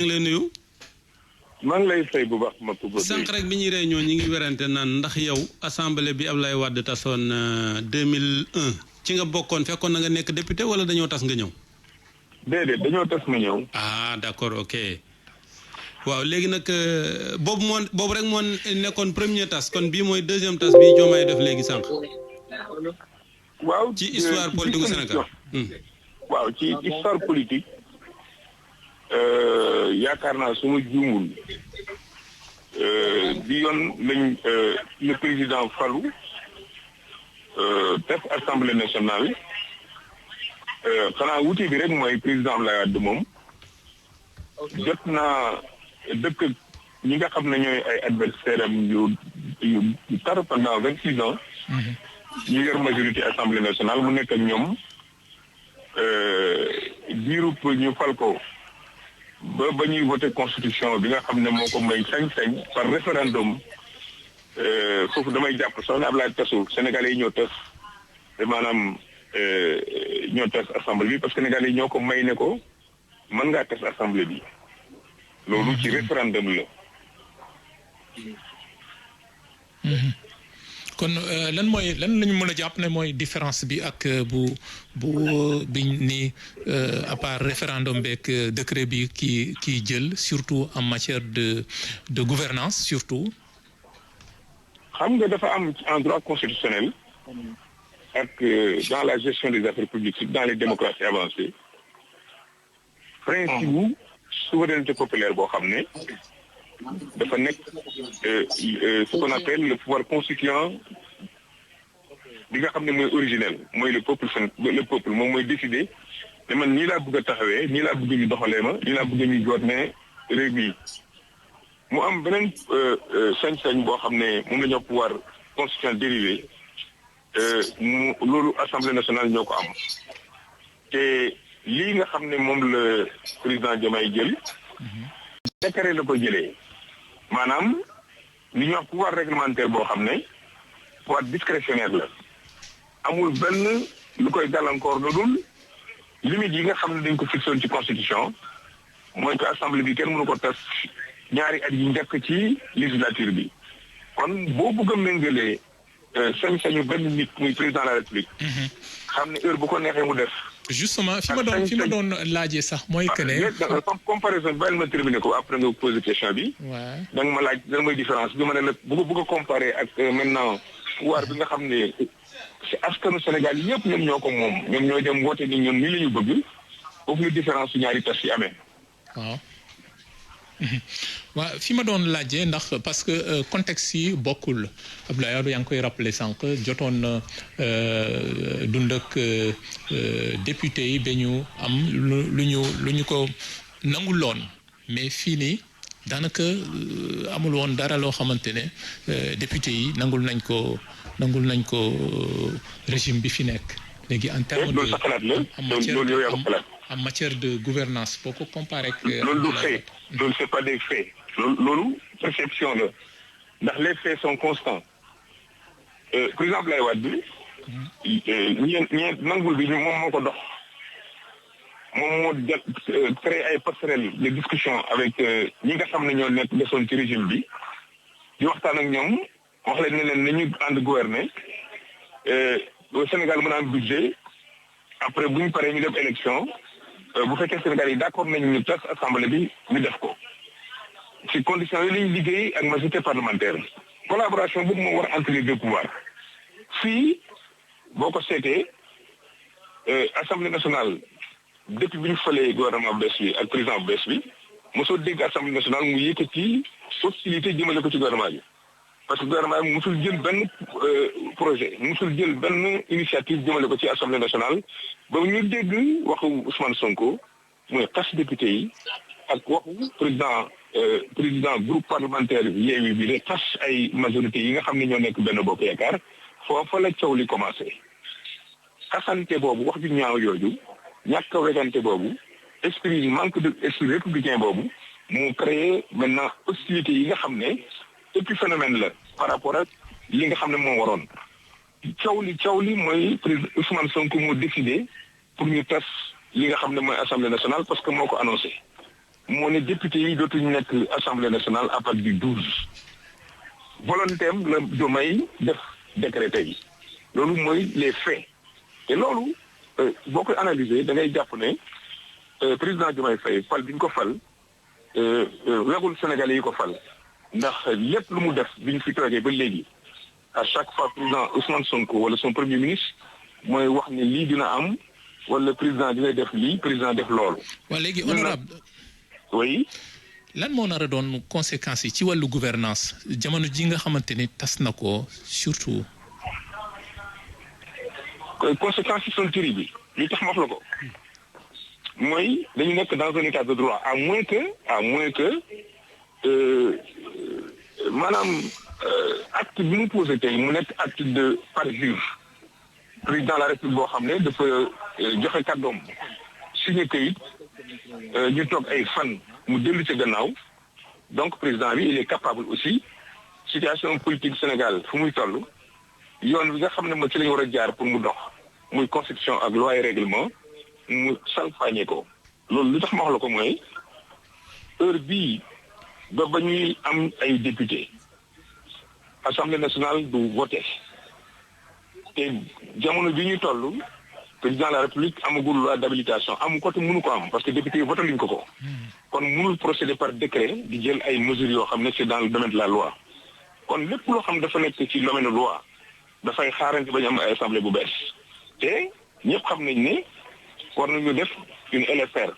ngi lay nuyu. maa ngi lay fay bu baax ma ko sànq rek bi ñuy réunion ñi ngi werante naan ndax yow assemblée bi Abdoulaye Wade tasoon 2001 ci nga bokkoon fekkoon na nga nekk député wala dañoo tas nga ñëw. déedéet dañoo tas ma ñëw. ah d'accord ok waaw léegi nag boobu rek moo nekkoon premier tas kon bii mooy deuxième tas bi Diomaye def léegi sànq. waaw ci histoire politique du Sénégal. waaw ci histoire politique. yaakaar naa su ma juumul bi yoon lañ le président Fallou def assemblée nationale xanaa wuti bi rek mooy président Abdoulaye Wade moom jot naa dëkk ñi nga xam ne ñooy ay adversaire am yu tar pendant 26 ans. ñu yor majorité assemblée nationale mu nekk ak ñoom diirub ñu fal ko ba ñuy voté constitution bi nga xam ne moo ko may sañ-sañ par référendum foofu damay jàpp sax ne Abdoulaye tasul Sénégalais yi ñoo tas te maanaam ñoo tas assemblée bi parce que Sénégalais yi ñoo ko may ne ko mën ngaa tas assemblée bi loolu ci référendum la. kon lan lañu mën a jàpp ne mooy différence bi ak bi ni à part référendum beeg décret bi kii jël surtout en matière de gouvernance surtout. xam nga dafa am en droit constitutionnel ak dans la gestion des affaires publiques dans les démocraties avancées principe bu souveraineté populaire boo xam ne dafa nekk ce qu'on appelle le pouvoir constituant bi nga xam ne mooy originel mooy le peuple moom mooy décider te man nii laa bëgg a taxawee nii laa bëgg ñu doxalee ma nii laa bëgg ñu joot ne réew mi mu am beneen sañ-sañ boo xam ne moom la ñu wax pouvoir constituant dérivé loolu assemblée nationale ñoo ko am te lii nga xam ne moom la président Diomaye jël décret la ko jëlee maanaam li ñuy wax pouvoir réglementaire boo xam ne pouvoir discrétionnaire la amul benn lu koy gàllankoor lu dul limite yi nga xam ne dañ ko fixé ci constitution mooy que assemblée bi kenn mënu ko tas ñaari at yi njëkk ci législature bi kon boo bëgg a méngalee sañ-sañu benn nit muy président de la république xam ne heure bu ko neexee mu def. justement fi ma doon laajee sax mooy que ne. comparaison bàyyil ma terminer ko après nga poser question bi. waaw da nga ma laaj da nga may différence bi ma ne la bëgg a comparer ak maintenant pouvoir bi nga xam ne ci askanu Sénégal yëpp ñoom ñoo ko moom ñoom ñooy dem woote ni ñoom nii la ñu bëgg foofu la différence su ñaari tas yi amee. waaw. waaw fi ma doon laajee ndax parce que contexte yi bokkul Abdoulaye Wade yaa ngi koy rappelé sànq jotoon na dund ak député yi ba ñu am lu ñu ko nanguloon mais fii nii daanaka amul woon dara loo xamante ne député yi nangul nañ ko régime bi fi nekk léegi en terme de en matière de gouvernance boo ko comparé ak loolu du fait loolu c'est pas des faits loolu perception la ndax les faits sont constants président Abdoulaye Wade bi ñeent nangul bi moom moo ko dox moom moo créé ay passerelles de discussion avec ñi nga xam ne ñoo nekk desoon ci régime bi di waxtaan ak ñoom wax leen ne leen nañu ànd gouverner Sénégal mën a am budget après bu ñu paree ñu dem élection bu fekkee Sénégal yi d'accord nañu ñu tas assemblée bi ñu def ko ci conditions yi lañu liggéey ak majorité parlementaire collaboration boobu moo war entre les deux pouvoirs fii boo ko seetee assemblée nationale depuis bi ñu falee gouvernement bees bi ak président bees bi mosoo dégg assemblée nationale mu yëkkati hostilité jëmale ko ci gouvernement bi parce que gouvernement bi mosul jël benn projet mosul jël benn initiative jëmale ko ci assemblée nationale ba ñu dégg waxu Ousmane Sonko mooy xas député yi ak waxu président groupe parlementaire bi Yewwi bi de xas ay majorité yi nga xam ne ñoo nekk benn bokk yaakaar foofa la coow li commencé xasante boobu wax ju ñaaw yooyu ñàkk a wegante boobu manque de esprit républicain boobu mu créé maintenant hostilité yi nga xam ne épiphénomène la par rapport ak li nga xam ne moo waroon coow li mooy président Ousmane Sonko moo décidé pour ñu tas li nga xam ne mooy assemblée nationale parce que moo ko annoncé moo ne député yi dootuñu nekk assemblée nationale à partir du 12 volonté am la Diomaye def décret yi loolu mooy les faits te loolu boo koy analyser da ngay jàpp ne président Diomaye Faye fal bi ñu ko fal wegul Sénégalais yi ko fal ndax lépp lu mu def bi ñu fi toogee ba léegi à chaque fois président Ousmane Sonko wala son premier ministre mooy wax ne lii dina am wala président dina def lii président def loolu. waa léegi honorable oui. lan moo nar a doon conséquences yi ci wàllu gouvernance jamono ji nga xamante ni tas na ko surtout. conséquences yi sont terribles li tax ma wax la ko mooy dañu nekk dans un état de droit à moins que maanaam acte bi mu posé tey mu nekk acte de parjure président de la République boo xam ne dafa joxe kàddoom signé kayit ñu toog ay fan mu dellu ca gannaaw donc président bi il est capable aussi situation politique Sénégal fu muy toll yoon bi nga xam ne ma ci la ñu war a jaar pour mu dox muy constitution ak loi et règlement mu salfaañe ko loolu lu tax ma wax la ko mooy heure bii ba ñuy am ay député assemblée nationale du voté te jamono bi ñuy toll président de la république amagul loi d'habilitation amu ko te mënu ko am parce que député yi voté luñ ko kon mënul procéder par décret di jël ay mesures yoo xam ne c'est dans le domaine de la loi kon lépp loo xam dafa nekk ci domaine de loi dafay xaarante ba ñu am ay assemblée bu bees te ñëpp xam nañ ne war nañu def une LFR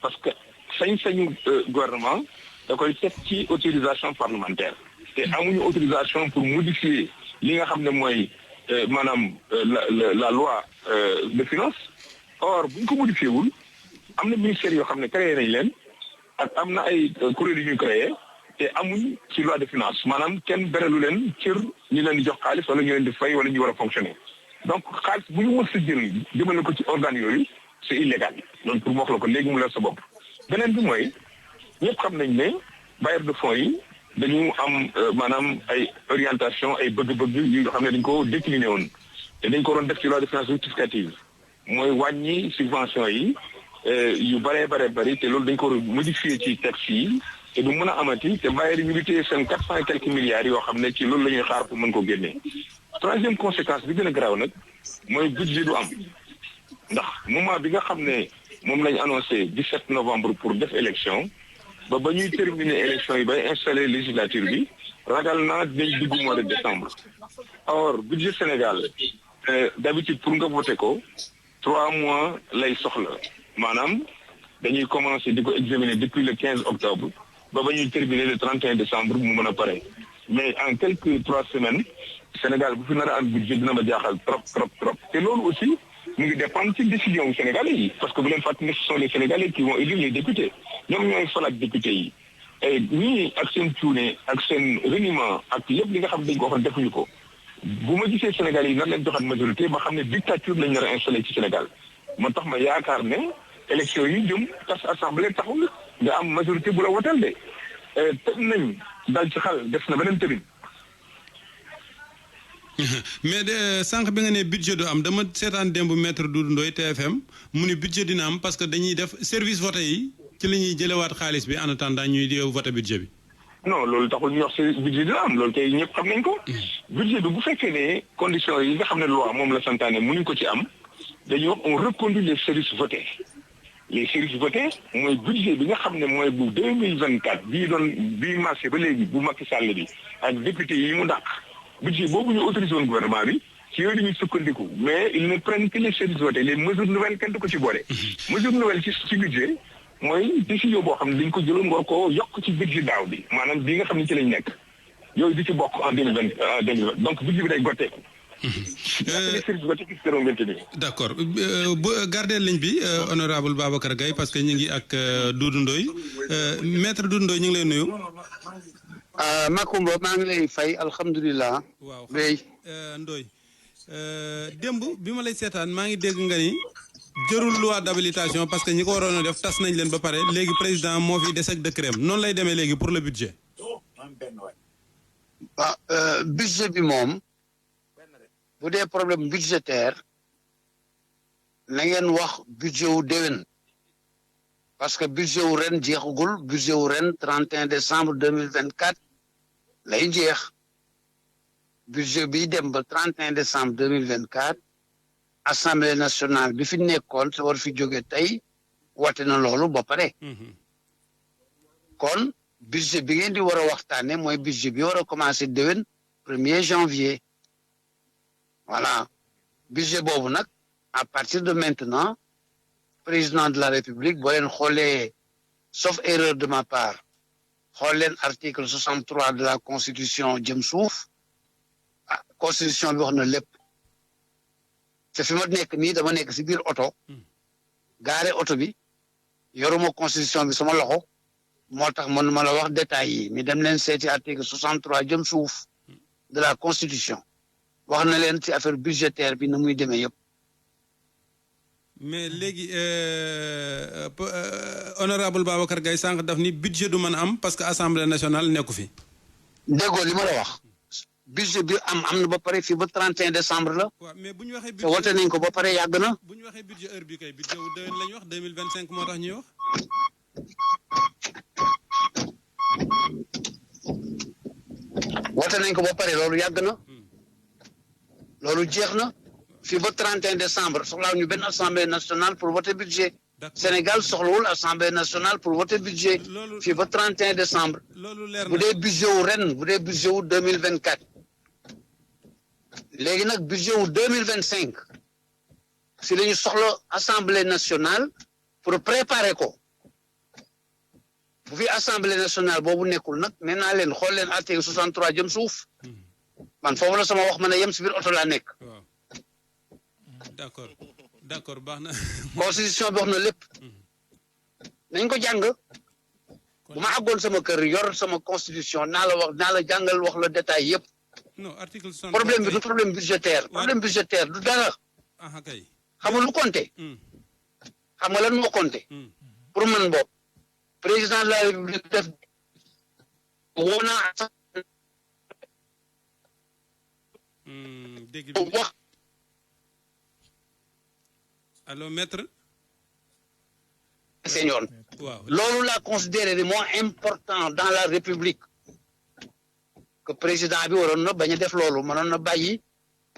parce que sañ-sañu gouvernement da koy teg ci autorisation parlementaire te amuñu autorisation pour modifier li nga xam ne mooy maanaam la loi de finance or bu ñu ko modifié wul am na ministère yoo xam ne créé nañ leen ak am na ay kuréel yu ñuy créé te amuñ ci loi de finance maanaam kenn berelu leen cër ñu leen di jox xaalis wala ñu leen di fay wala ñu war a fonctionner donc xaalis bu ñu mës a jël jëmale ko ci organes yooyu c'est illégal donc pour mu wax la ko léegi mu leer sa bopp beneen bi mooy ñëpp xam nañ ne bailleurs de fonds yi dañu am maanaam ay orientation ay bëgg-bëgg yu xam ne dañ ko décliné woon te dañ ko doon def ci loi de finances rectificative mooy wàññi subvention yi yu bëree bëri te loolu dañ ko modifié ci texte yi te du mën a amati te bailleurs yi ñu ngi téye seen 400 et quelques milliards yoo xam ne ci loolu la ñuy xaar pour mën ko génnee troisième conséquence bi gën a garaaw nag mooy budget du am ndax moment bi nga xam ne moom lañ annoncé 17 novembre pour def élection ba ñuy terminer élection yi bay installer législature bi ragal naa dinañ dugg mois de décembre or budget Sénégal d'habitude pour nga voter ko 3 mois lay soxla maanaam dañuy commencer di ko examiner depuis le 15 octobre ba ñuy terminer le 31 décembre mu mën a pare mais en quelques 3 semaines Sénégal bu fi nar a am budget dina ma jaaxal trop te loolu aussi mu ngi dépendre ci décision wu Sénégalais yi parce que bu leen fàttali ne ce sont les Sénégalais qui vont élire les députés ñoom ñooy fal ak député yi et ñii ak seen cuune ak seen reniement ak lépp li nga xam dañ ko waxoon defuñu ko bu ma gisee Sénégalais yi nan leen joxaat majorité ma xam ne dictature lañ nar a installé ci Sénégal moo tax ma yaakaar ne élection yi jëm tas assemblée taxul nga am majorité bu la wotal de tëb nañ dal ci xal def na beneen tëbin mais sànq bi nga ne budget du am dama seetaan démb maître Doudou Ndoye TFM mu ni budget dina am parce que dañuy def service voté yi ci la ñuy jëlewaat xaalis bi en attendant ñuy di voté budget bi. non loolu taxul ñu wax si budget dina am loolu kay ñëpp xam nañ ko. budget bi bu fekkee ne conditions yi nga xam ne loi moom la santaane mënuñ ko ci am dañuy wax on reconduit les services votés les services votés mooy budget bi nga xam ne mooy bu 2024 bii marché ba léegi bu Macky Sall bi ak député yi mu dàq. budget boobu ñu autorisé woon gouvernement bi ci yooyu dañuy sukkandiku mais ils ne prennent que les services votés les mesures nouvelles kenn du ko ci boole. mesures nouvelles ci budget mooy décision boo xam ne dañ ko jëloon war ko yokk ci budget daaw bi maanaam bii nga xam ne ci lañ nekk yooyu di ci bokk en 2020 donc budget bi day gotteeku. les services votés qui seront maintenus. d'accord bu garder ligne bi honorable Babacar Gaye parce que ñu ngi ak Doudou Ndoye maître Doudou Ndoye ñu ngi lay nuyu. Makumba maa ngi lay fay alhamdulilah. waaw léegi. Ndoye démb bi ma lay seetaan maa ngi dégg nga ni jërul loi d'habilitation parce que ñi ko waroon a def tas nañ leen ba pare léegi président moo fi des ak décret noonu lay demee léegi pour le budget. Budget bi moom bu dee problème budgétaire na ngeen wax budget wu déwén parce que budget wu ren jeexagul budget wu ren 31 décembre 2024 lay jeex budget bi dem ba 31 décembre 2024 assemblée nationale bi fi nekkoon te war fi jóge tey wate na loolu ba pare kon budget bi ngeen di war a waxtaane mooy budget bi war a commencé déwén 1er janvier voilà budget boobu nag à partir de maintenant président de la République boo leen xoolee sauf erreur de ma part xool leen article 63 de la constitution jëm suuf constitution bi wax na lépp te fi ma nekk nii dama nekk si biir oto gaare oto bi yoruma constitution bi sama loxo moo tax man ma la wax détails yi mi dem leen seeti article 63 jëm suuf de la constitution wax na leen ci affaire budgétaire bi na muy demee yëpp. mais léegi honorable Babacar Gaye sànq daf ni budget du mën a am parce que assemblée nationale nekku fi. déggoo li ma la wax budget bi am na ba pare fii ba 31 décembre la. waaw mais bu ñu waxee te wote nañ ko ba pare yàgg na. bu ñu waxee budget heure bi kay budget wu déwén la ñu wax 2025 moo tax ñuy wax. wote nañ ko ba pare loolu yàgg na. loolu jeex na. fii ba 31 décembre soxlaaw ñu benn assemblée nationale pour voter budget. Sénégal soxlawul assemblée nationale pour voter budget. fii ba 31 décembre. loolu leer na bu dee budget wu ren bu dee budget wu 2024. léegi nag budget wu 2025 si la ñu soxla assemblée nationale pour préparer ko bu fi assemblée nationale boobu nekkul nag nee naa leen xool leen article 63 jëm suuf man foofu la sama wax mën a yem si biir oto laa nekk. waaw d'accord baax na. constitution bi wax na lépp nañ ko jàng bu ma àggoon sama kër yor sama constitution naa la jàngal wax la détail yëpp. non article 63 problème bi du problème budgétaire. problème budgétaire du dara. ah kay. xam nga lu compté. xam nga lan moo compté. pour man bopp président de la république def woo naa dégg bi wax. allo maître. seen yoon. waaw loolu laa considéré ni moo important dans la république. que président bi waroon na bañ a def loolu mënoon na bàyyi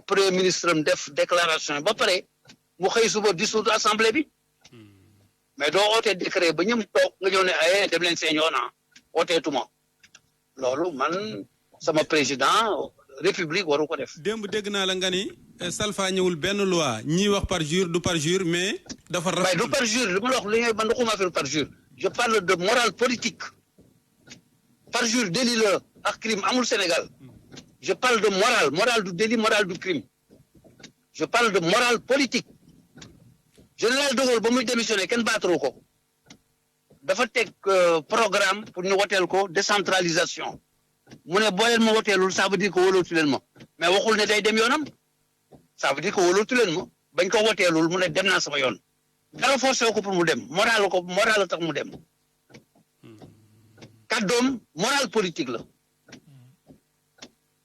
premier ministre am def déclaration ba pare mu xëy suba dissoudre assemblée bi mais doo ootee décret ba ñëm toog nga ñëw ne ay dem leen seen yoon ooteetuma loolu man sama président république waru ko def. démb dégg naa la nga ni Salfa ñëwul benn loi ñii wax par jour du par jour mais dafa rafetlu du par jour li ma la wax li ngay man waxuma affaire par jour je parle de morale politique par jour délit la ak crime amul Sénégal je parle de morale du délit morale du crime je parle de morale politique général de Gaulle ba muy démissionné kenn baataru ko dafa teg programme pour ñu woteel ko décentralisation mu ne boo leen ma woteelul ça veut dire que wóolootu leen ma mais waxul ne day dem yoonam ça veut dire que wóolootu leen ma bañ ko woteelul mu ne dem naa sama yoon dara forcé ko pour mu dem moral tax mu dem kàddoom morale politique la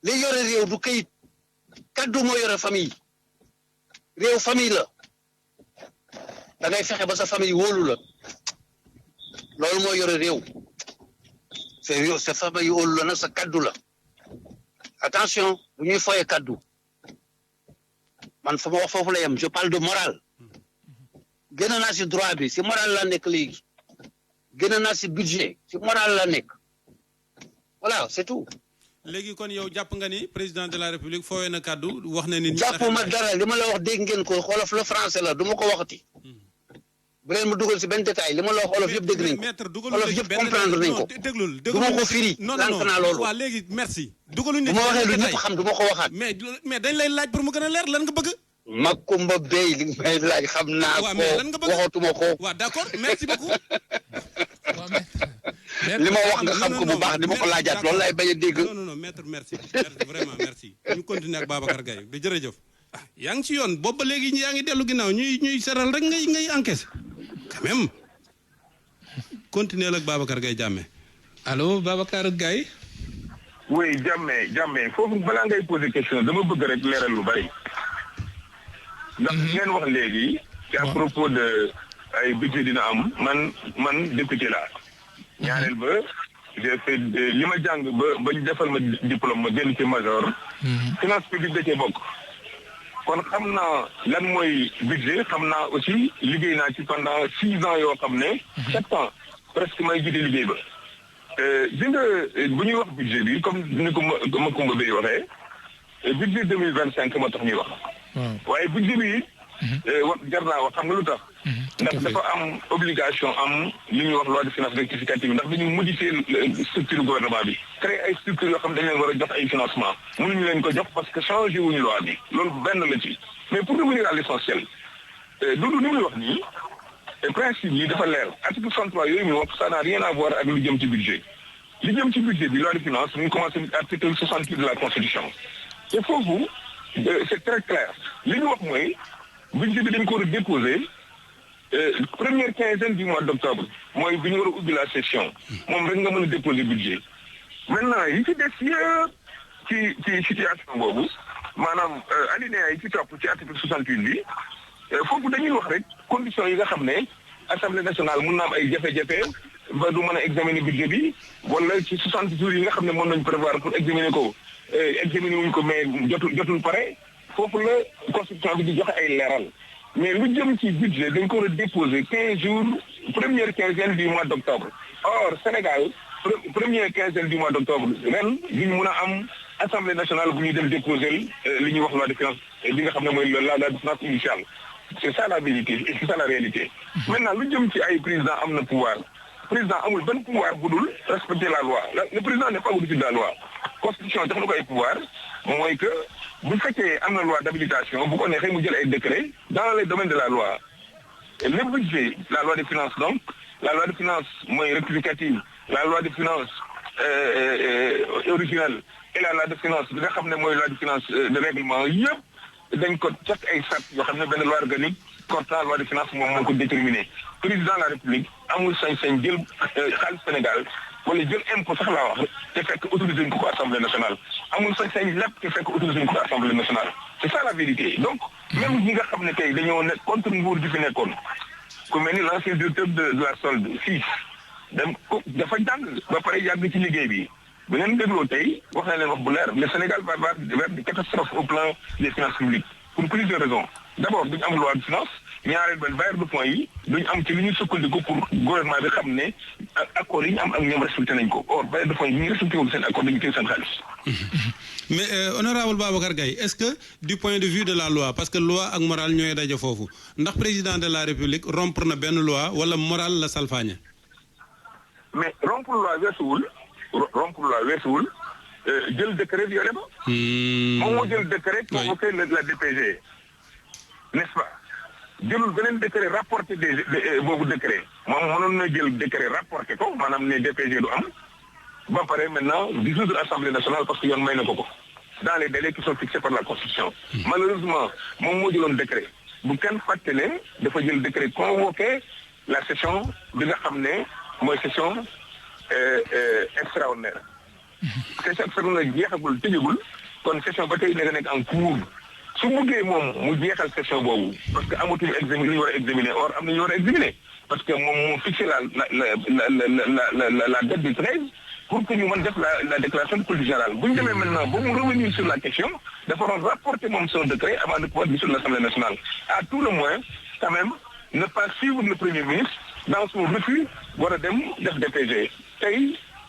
li yore réew du kayit kàddu moo yore famille réew famille la da ngay fexe ba sa famille wóolu la loolu moo yore réew sa famille wóolu la nag sa kàddu la attention bu ñuy foye kàddu man fa ma wax foofu la yem je parle de morale génn naa si droit bi si morale la nekk léegi génn naa si budget si morale la nekk voilà c'est tout. léegi kon yow jàpp nga ni président de la république fooyee na kàddu wax na ni. jàppuma dara li ma la wax dégg ngeen ko xolof la français la du ma ko waxati. bu leen ma dugal si benn détail li ma la wax olof yëpp dégg nañ ko olof yëpp comprendre nañ ko. déglul du ma ko firi. lànk naa loolu waaw léegi merci. dugaluñ bu ma waxee lu ñëpp xam du ma ko waxaat. mais dañ lay laaj pour mu gën a leer lan nga bëgg. Makumba Bey li may laaj xam naa ko waxatuma ko. waaw d'accord merci beaucoup. li ma wax nga xam ko bu baax di ma ko laajaat loolu laay bañ a dégg. non maître merci vraiment merci ñu continuer ak Babacar Gaye di jërëjëf. yaa ngi ci yoon boobu ba léegi yaa ngi dellu ginnaaw ñuy seral rek ngay encaisser quand même continuer ak Babacar Gaye Jammeh. allo Babacar Gaye. oui Jammeh foofu balaa ngay poser question dama bëgg rek leeral lu bari. ndax ngeen wax léegi. ci à propos de ay budget dina am man député laa ñaareel ba j'ai fait li ma jàng ba ñu defal ma diplôme ma génn ci major finance publique da cee bokk kon xam naa lan mooy budget xam naa aussi liggéey naa ci pendant 6 ans yoo xam ne 7 ans presque may jiite liggéey ba di nga bu ñuy wax budget bi comme ni ko Macoumba Beye waxee budget 2025 moo tax ñuy wax waaye budget bi wax jar naa wax xam nga lu tax ndax dafa am obligation am li ñuy wax loi de finances rectificative ndax dañu modifier structure gouvernement bi créer ay structure yoo xam ne dañ leen war a jox ay financement mënuñu leen ko jox parce que changé wuñu loi bi loolu benn la ci mais pour revenir à l'essentiel Doudou ni muy wax nii principe yi dafa leer article 63 yooyu mu wax ça n'a rien à voir ak lu jëm ci budget li jëm ci budget bi loi de finance mu ngi commencé article 68 de la constitution te foofu c'est très clair li ñu wax mooy budget bi dañ ko war a déposer première quinzaine du mois d'octobre mooy bi ñu war a ubbi la session moom rek nga mën a déposer budget maintenant yi ci des yëpp ci situation boobu maanaam alinéa yi ci topp ci article 68 bi foofu dañuy wax rek conditions yi nga xam ne assemblée nationale mun na am ay jafe-jafe ba du mën a examiner budget bi wala ci 60 jours yi nga xam ne mën nañu prévoir pour examiner ko examiner wuñ ko mais jotul pare foofu la constitution bi di joxe ay leeral mais lu jëm ci budget dañ ko war a déposer 15 jours première quinzaine du mois d'octobre or Sénégal première quinzaine du mois d'octobre ren duñ mun a am assemblée nationale bu ñuy dem déposer li ñuy wax loi de finance li nga xam ne mooy la de finance initiale c'est ça la vérité et c'est ça la réalité maintenant lu jëm ci ay président am na pouvoir président amul benn pouvoir bu dul respecter la loi le président n'est pas au-dessus de la loi constitution jox na ko ay pouvoir mooy que bu fekkee am na loi d'habilitation bu ko neexee mu jël ay décret dans les domaines de la loi et le budget la loi de finances donc la loi de finances mooy rectificative la loi de finances originale et la loi de finances bi nga xam ne mooy loi de finances de règlement yëpp dañ ko teg ay sart yoo xam ne benn loi organique portant loi de finances moom moo ko déterminé président de la république amul sañ-sañ jël xaalis Sénégal wala jël impôt sax laa wax te fekk autorisé ko assemblée nationale amul sañ-sañ lépp te fekk autorisé ko assemblée nationale c'est ça la vérité donc même ñi nga xam ne tey dañoo nekk contre nguur gi fi nekkoon ku mel ni l'ancien directeur de la solde fii dafa jàng ba pare yàgg ci liggéey bi bu ngeen dégloo tey wax na leen wax bu leer le Sénégal va vers des catastrophes au plan des finances publiques pour plusieurs raisons d'abord duñu am loi de finance ñaareel ba bailleurs de fonds yi duñu am ci li ñu sukkandiku pour gouvernement bi xam ne accords yi ñu am ak ñoom respecté nañ ko or bailleurs de fonds yi ñu respecté wul seen accord dañu téye seen xaalis. mais honorable Babacar Gaye est-ce que du point de vue de la loi parce que loi ak morale ñooy daje foofu ndax président de la république rompre na benn loi wala morale la salfaañe. mais rompre loi weesuwul jël décret violé ba. moom moo jël décret convoqué la DPG n'est-ce pas jëlul beneen décret rapporté boobu décret moom mënoon na jël décret rapporté ko maanaam ne DPG du am ba pare maintenant dissoudre l'Assemblée nationale parce que yoon may na ko dans les délais qui sont fixés par la Constitution. Malheureusement moom moo jëloon décret bu kenn fàtte ne dafa jël décret convoqué la session bi nga xam ne mooy session extraordinaire. session extraordinaire jeexagul tëjagul kon session ba tey nekk en cours su buggee moom mu jeexal session boobu parce que amatuñu examen li ñu war a examiner or am na ñu war a examiner parce que moom moo fixé la date du 13 pour que ñu mën def la déclaration de politique générale bu ñu demee maintenant ba mu revenir sur la question dafa doon rapporter moom son décret avant de pouvoir dissoudre l'Assemblée nationale à tout le moins quand même ne pas suivre le premier ministre dans son refus war a dem def DPG tey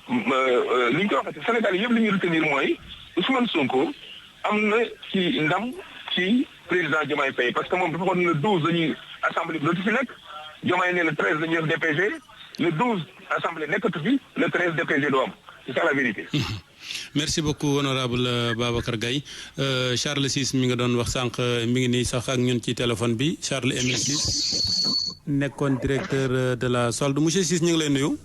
li ñu ko waxee Sénégal yëpp li ñuy retenir mooy Ousmane Sonko am na ci ndam ci président Diomaye Faye parce que moom dafa waxoon le 12 dañuy assemblée bi dootu fi nekk Diomaye ne le 13 dañuy def DPG le 12 assemblée nekkatu fi le 13 DPG du am c'est ça la vérité. merci beaucoup honorable Babacar Gaye Charles Ciss mi nga doon wax sànq mi ngi nii sax ak ñun ci téléphone bi Charles Émile Ciss nekkoon directeur de la solde monsieur Ciss ñu ngi lay nuyu.